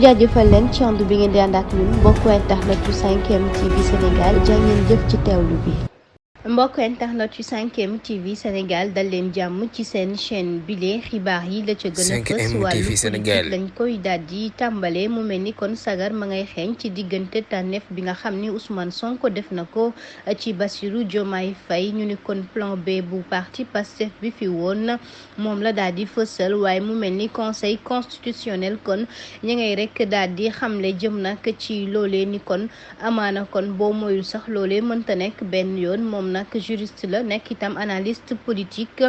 jaajëfal leen ci ànd bi ngeen di ànd ak ñun mbokku internet yu 5M TV Sénégal jaa ngeen jëf ci teewlu bi. mbokk internet yu 5M TV Sénégal dal leen jàmm ci seen chaîne bile xibaar yi la ca gën a fës wàllu politique lañ koy daal di tàmbale mu mel ni kon sagar ma ngay xeeñ ci diggante tànneef bi nga xam ni Ousmane Sonko def na ko ci Bassirou Diomaye Faye ñu ni kon plan B bu parti Pastef bi fi woon moom la daal di fësal waaye mu mel ni conseil constitutionnel kon ña ngay rek daal di xamle jëm nag ci loolee ni kon amaana kon boo moyul sax loolee mënta nekk benn yoon moom nag juriste la nekk itam analyste politique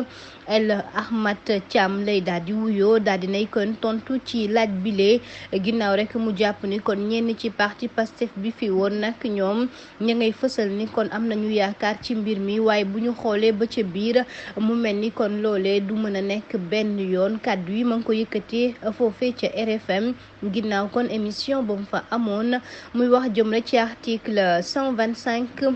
El Ahmad Thiam lay daal di wuyoo daal di nay kon tontu ci laaj bile ginnaaw rek mu jàpp ni kon ñenn ci parti Pastef bi fi woon nag ñoom ña ngay fësal ni kon am nañu yaakaar ci mbir mi waaye bu ñu xoolee ba ca biir mu mel ni kon loolee du mën a nekk benn yoon kàddu yi ma ngi ko yëkkatee foofee ca RFM ginnaaw kon émission ba mu fa amoon muy wax jëm rek ci article 125.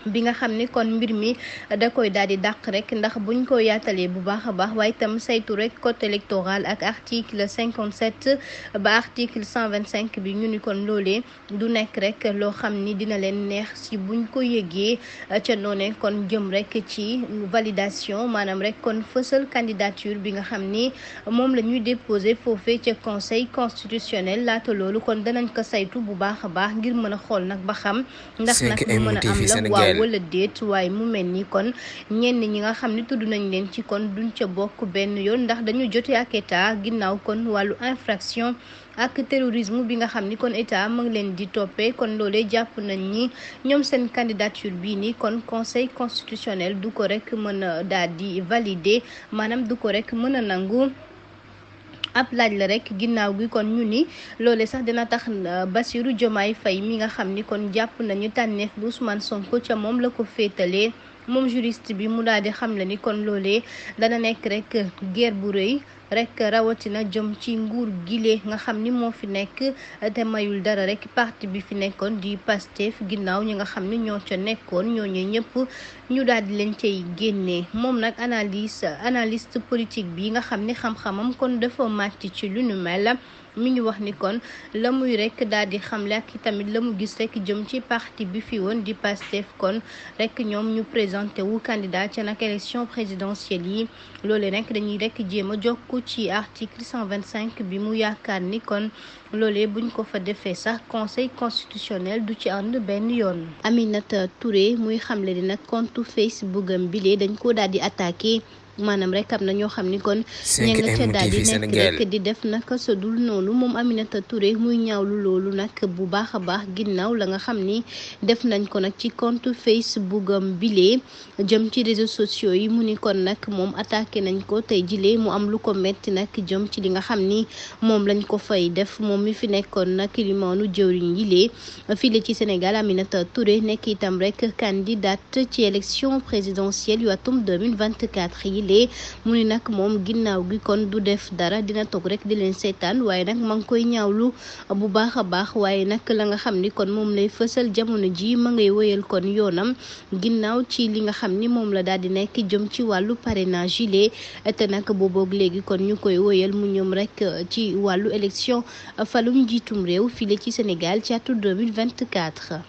bi nga xam ni kon mbir mi da koy daal di dàq rek ndax buñ ko yaatalee bu baax a baax waaye itam saytu rek code électoral ak article 57 ba article 125 bi ñu ni kon loolee du nekk rek loo xam ni dina leen neex si buñ ko yëgee ca noone kon jëm rek ci validation maanaam rek kon fësal candidature bi nga xam ni moom la ñuy déposé foofee ca conseil constitutionnel laata loolu kon danañ ko saytu bu baax a baax ngir mën a xool nag ba xam ndax nag lu mën a am la waaw wala déet waaye mu mel ni kon ñenn ñi nga xam ne tudd nañ leen ci kon duñ ca bokk benn yoon ndax dañu jote ak état ginnaaw kon wàllu infraction ak terrorisme bi nga xam ni kon état mu ngi leen di toppee kon loolee jàpp nañ ni ñoom seen candidature bii ni kon conseil constitutionnel du ko rek mën a daal di valider maanaam du ko rek mën a nangu. ab laaj la rek ginnaaw gi kon ñu ni loole sax dina tax Bassirou Diomaye Faye mi nga xam ni kon jàpp nañu tànneef bu Ousmane Sonko ca moom la ko féetalee moom juriste bi mu daal di xam le ni kon loolee dana nekk rek guerre bu rëy rek rawatina jëm ci nguur gile nga xam ni moo fi nekk te mayul dara rek parti bi fi nekkoon di Pastef ginnaaw ñi nga xam ni ñoo ca nekkoon ñooñu ñëpp ñu daal di leen cay génnee moom nag analyste politique bi nga xam ni xam-xamam kon dafa màcc ci lu nu mel mi ngi wax ni kon la muy rek daal di xamle ak tamit la mu gis rek jëm ci parti bi fi woon di Pastef kon rek ñoom ñu présenté wu candidat ca nag élection présidentielle yi loole nag dañuy rek jéem a jokku ci article 125 bi mu yaakaar ni kon loolee buñ ko fa defee sax conseil constitutionnel du ci ànd benn yoon. Aminata Touré muy xamle di nag compte Facebook am bile dañ ko daal di attaqué. maanaam rek am na ñoo xam ni kon ña nga ca daal di nekk rek di def naka sa dul noonu moom Aminata Touré muy ñaawlu loolu nag bu baax a baax ginnaaw la nga xam ni def nañ ko nag ci compte Facebook am bile jëm ci réseaux sociaux yi mu ni kon nag moom attaqué nañ ko tey jilee mu am lu ko metti nag jëm ci li nga xam ni moom lañ ko fay def moom mi fi nekkoon nag limaanu jëwriñ yilee fii ci Sénégal Aminata Touré nekk itam rek candidate ci élection présidentielle yu atum 2024 yi mu ni nag moom ginnaaw gi kon du def dara dina toog rek di leen seetaan waaye nag ma ngi koy ñaawlu bu baax a baax waaye nag la nga xam ni kon moom lay fësal jamono ji ma ngay wéyal kon yoonam ginnaaw ci li nga xam ni moom la daal di nekk jëm ci wàllu parrainage yi te nag booboog léegi kon ñu koy wéyal mu ñoom rek ci wàllu élection falum njiitum réew fii ci Sénégal ci atu 2024